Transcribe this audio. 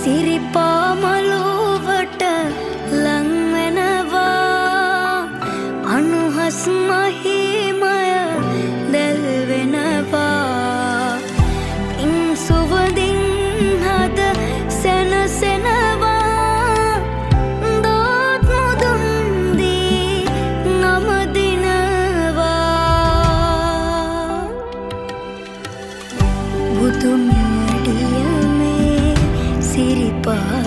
සිරිපා මලුවට ලං වෙනවා, අනුහස් මහිමය දැල් වෙනවා, පින් සුවඳින් හද සැනසෙනවා, දොත් මුදුන් දී නමදිනවා. බුදුන් වැඩිය මේ සිරිපා